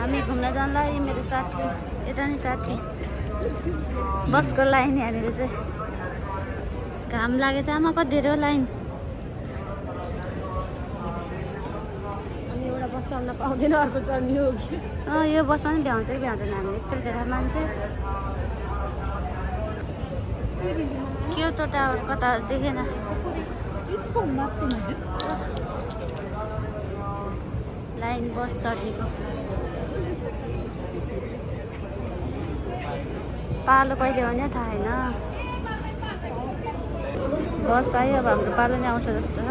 हामी घुम्न जान्ला यो मेरो साथी यता नि साथी बसको लाइन यहाँनिर चाहिँ घाम लागेछ आमा कति धेरै लाइन अनि एउटा बस चढ्न पाउँदैन अर्को चढ्ने हो कि यो बसमा पनि भ्याउँछ कि भ्याउँदैन हामी यत्रो धेरै मान्छे क्योटो टावर कता देखेन लाइन बस चढेको पालो कहिले भन्यो थाहा छैन बस आयो अब हाम्रो पालो नै आउँछ जस्तो छ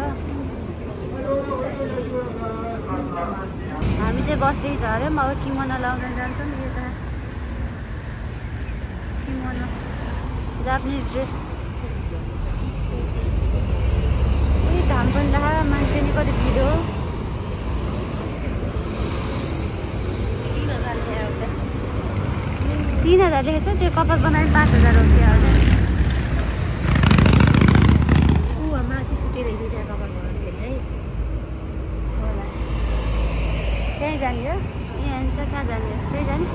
हामी चाहिँ बसदेखि झऱ्यौँ अब किमोनो लाउन जान्छौँ यता किमोनो जापानिज ड्रेस उयो घाम पनि लाग्यो मान्छे नि कति भिड हो 3000 लेखेको छ त्यो कपाल बनाएर 5000 हो क्या माथि छुटेर रहेछ त्यहाँ कपाल बनाउने है होला त्यहीँ जाने हो यहाँ हुन्छ कहाँ जाने हो त्यहीँ जाने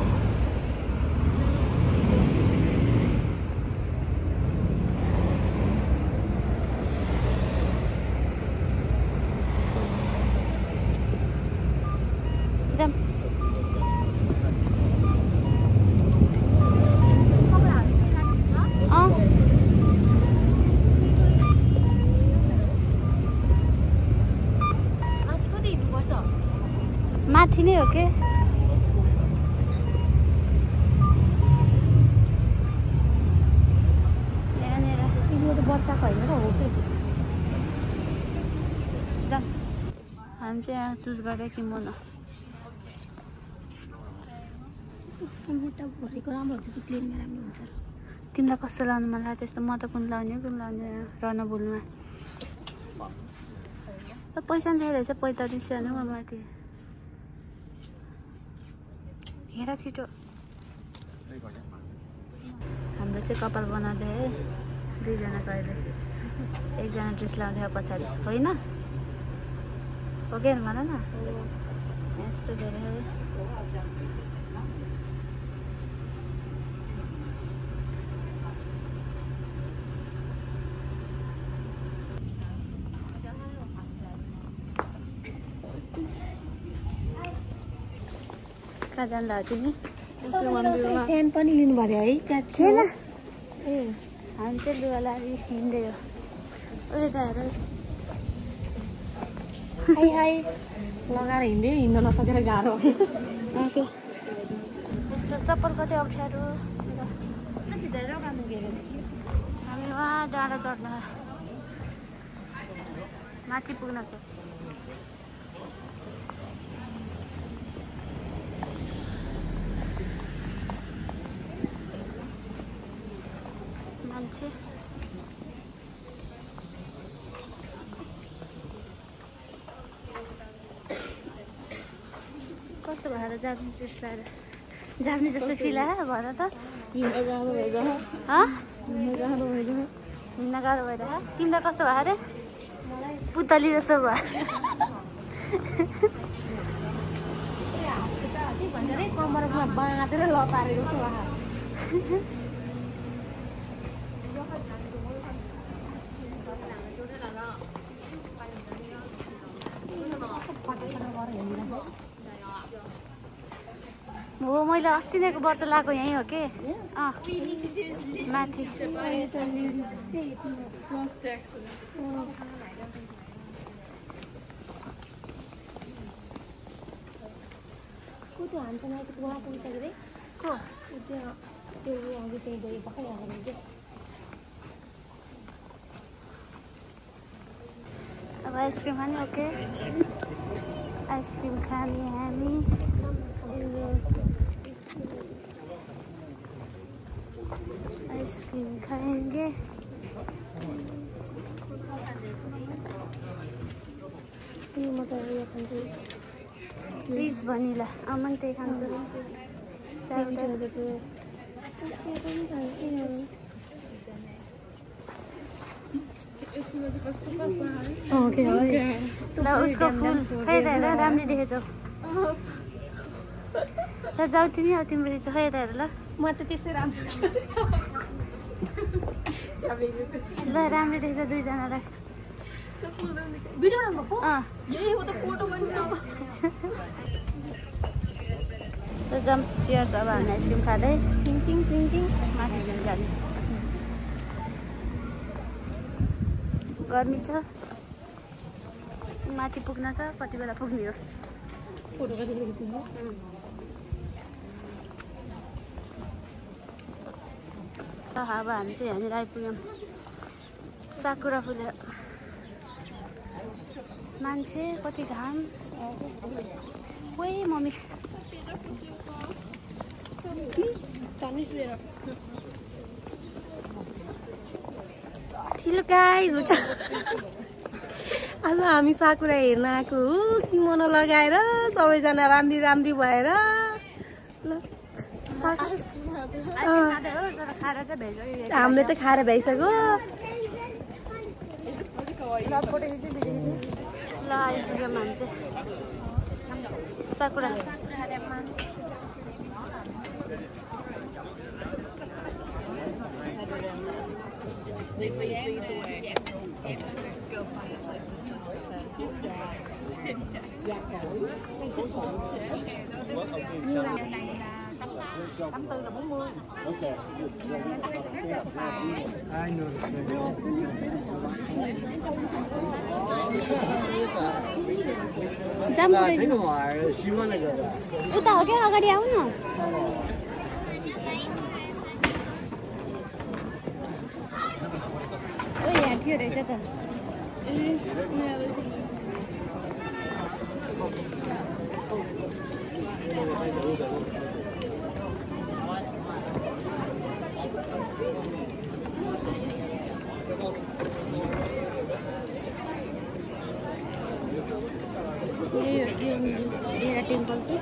जाम माथि नै हो के यहाँनिर यो त बच्चाको होइन र हो के जाम हामी चाहिँ यहाँ चुज गरेर किमोनो मोटा भरेको राम्रो हुन्छ कि प्लेनमा राम्रो हुन्छ र तिमीलाई कस्तो लाउनु मन लाग्यो त्यस्तो म त कुन लाउने हो कुन लाउने रनबुलमा पैसा नि रहेछ 4500 हो माथि हेर छिटो हाम्रो चाहिँ कपाल बनाउँदै है दुईजना गएर एकजना ड्रेस लाउँदै पछाडि होइन हो कि भन न यस्तो धेरै कहाँ जानु लाग्यो तिमी फ्यान पनि लिनु पर्यो है त्यहाँ थिएन ए हामी चाहिँ लुगा लाएर हिँड्दै हो उयो त हेर हाई हाई लगाएर हिँड्यो हिँड्न नसकेर गाह्रो ओके यस्तो चप्पल कति अप्ठ्यारो हामी वहाँ डाँडा चढ्न माथि पुग्न छ मान्छे कस्तो भएर जाने ड्रेस लगाएर जाने जस्तो फिल आयो भएर त हिँड्न गाह्रो भएर हिँड्न गाह्रो भएर तिमीलाई कस्तो भयो अरे पुतली जस्तो भयो कमरमा बाँधेर लतारेको जस्तो भयो हो मैले अस्ति नैको वर्ष लगाएको यहीँ हो के माथि त्यो हामीसँग आएको उहाँ पुगिसक्यो रे को त्यहाँ त्यो अघि त्यहीँ गयो भर्खर हालेको क्या अब आइसक्रिम खाने ओके आइसक्रिम खाने हामी आइसक्रिम खाएंगे प्लिज भनिला आमा त्यही खान्छ उसको फुल खै राम्रो देखेछौ त जाऊ तिमी अब तिम्रो इच्छा खै यता हेर ल म त त्यसै राम्रो ल राम्रो देख्छ दुईजनालाई भिडियो राम्रो पो अँ यही हो त फोटो गर्नु त जम्प चियर्स अब हामी आइसक्रिम खाँदै चिङ चिङ चिङ माथि जाने गर्मी छ माथि पुग्न छ कति बेला पुग्ने हो फोटो गरिरहेको छु अब हामी चाहिँ यहाँनिर आइपुग्यौँ साकुरा फुलेर मान्छे कति घाम ओइ मम्मी थिलो गाइज आज हामी साकुरा हेर्न आएको हो किमोनो लगाएर सबैजना राम्री राम्री भएर ल हामीले त खाएर भइसक्यो ल आइपुग्यौँ हामी चाहिँ साकुरा उता हो क्या अगाडि आऊ न ओ यहाँ थियो रहेछ त ये टेम्पल थियो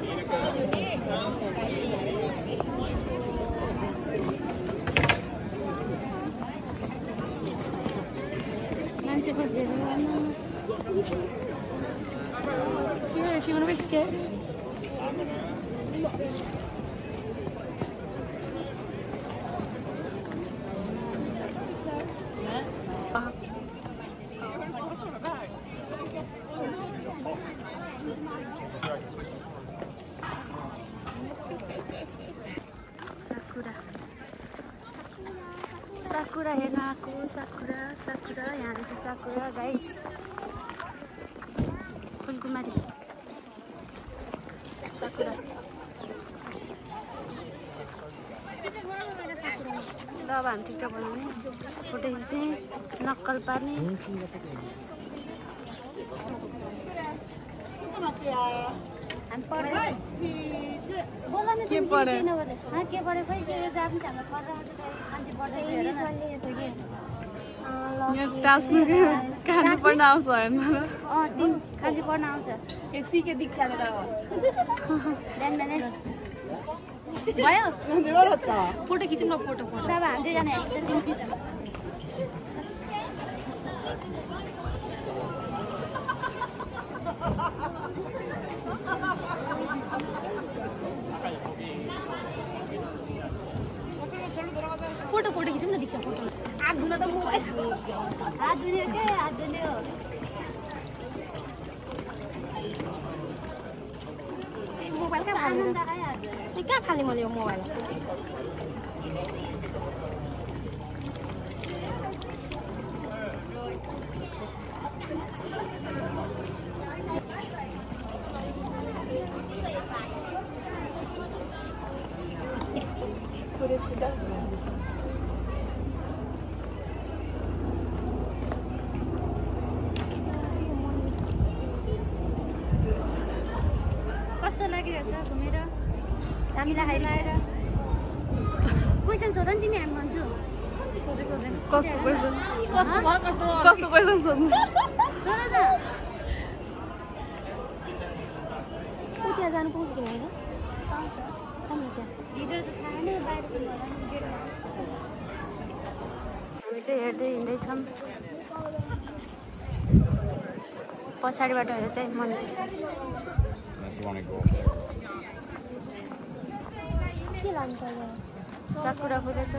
मान्छे बस्दैन if you want to risk it. Sakura हेर्न आएको sakura यहाँ रहेछ sakura गाइस फुलकुमारी sakura ल अब हामी टिकटक बनाउने फोटो खिच्ने नक्कल पार्ने के पढ्यो खै के जान्छ खाने पढ्न आउँछ खाली पढ्न आउँछ सिके दीक्षाले त भयो फोटो खिचौँ न फोटो अब हामी दुईजना फोटो खिचौँ न दीक्षा फोटो हात धुन त मोबाइल हात धुने हो क्या हात धुने हो मोबाइल कहाँ फालेँ मैले यो मोबाइल कस्तो लागिरहेछ घुमेर हामीलाई खाइरहेर क्वेसन सोध नि तिमी हामी भन्छु कस्तो क्वेसन सोध्नु सोध त त्यहाँ जानु पाउँछ कि होइन भित्र त खाएन बाहिर हामी चाहिँ हेर्दै हिँड्दैछौँ पछाडिबाट हेरेर चाहिँ मन्दिर लानुपर्छ साकुरा फुलेछ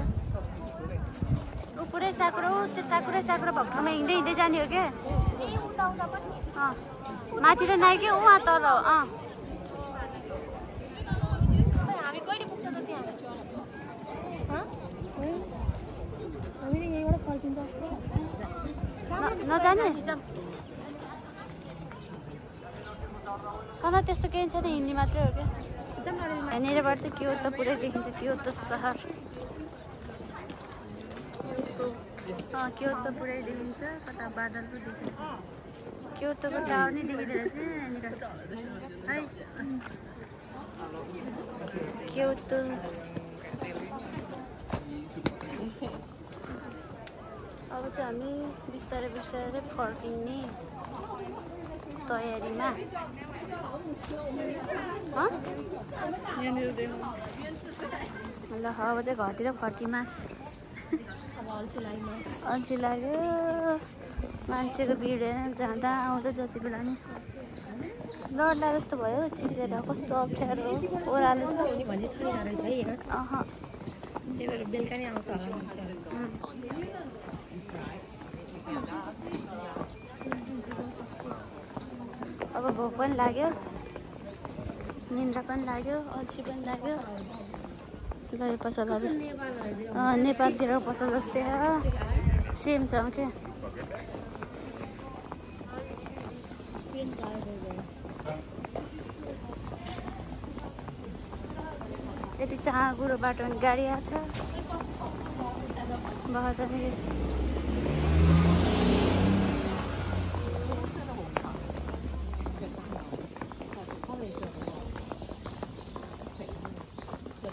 ऊ पुरै साकुरा हो त्यो साकुरै भएको ठाउँमा हिँड्दै हिँड्दै जाने हो क्या माथि त नाइ के उहाँ तल हामी कहिले पुग्छ त त्यहाँ हामीले यहीँबाट फर्किन्छ नजाने छैन त्यस्तो केही छैन हिँड्ने मात्रै हो क्या यहाँनिरबाट चाहिँ क्योटो पुरै देखिन्छ क्योटो सहर क्योटो पुरै देखिन्छ कता बादल पो देखिन्छ क्योटोको टावर नै देखिँदो रहेछ यहाँनिर है क्योटो अब चाहिँ हामी बिस्तारै बिस्तारै फर्किने तयारीमा ल अब चाहिँ घरतिर फर्किमास अल्छी लाग्यो मान्छेको भिड जाँदा आउँदा जति बेला नि लड्ला जस्तो भयो छिरेर कस्तो अप्ठ्यारो ओह्रालो छ बेलुका नै आउँछ अब भोक पनि लाग्यो निन्द्रा पनि लाग्यो अल्छी पनि लाग्यो ल यो पसलहरू नेपालतिरको पसल जस्तै सेम छ क्या यति साँगुरो बाटो पनि गाडी आएको छ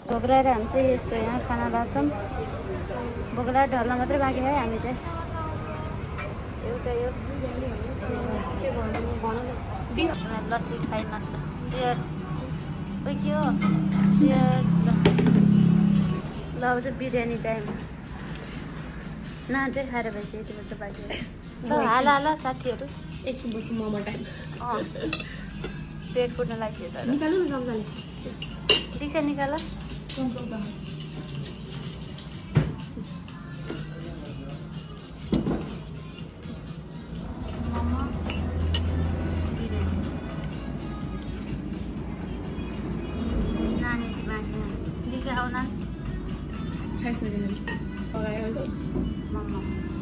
भोक लगाएर हामी चाहिँ यस्तो यहाँ खाना लाग्छौँ भोक लगाएर ढल्न मात्रै बाँकी है हामी चाहिँ एउटा यो लस्सी खाइमास् ल चियर्स ओ के हो चियर्स ल अब चाहिँ बिरयानी टाइम नान चाहिँ खाएर भएपछि यति बच्चा बाँकी ल हाल साथीहरू एकछिनपछि मोमो टाइम पेट फुट्न लाग्छ त निकाल्नु न चम्चाले दिक्षा निकाल नानी बाँकी दिक्षा आउन मोमो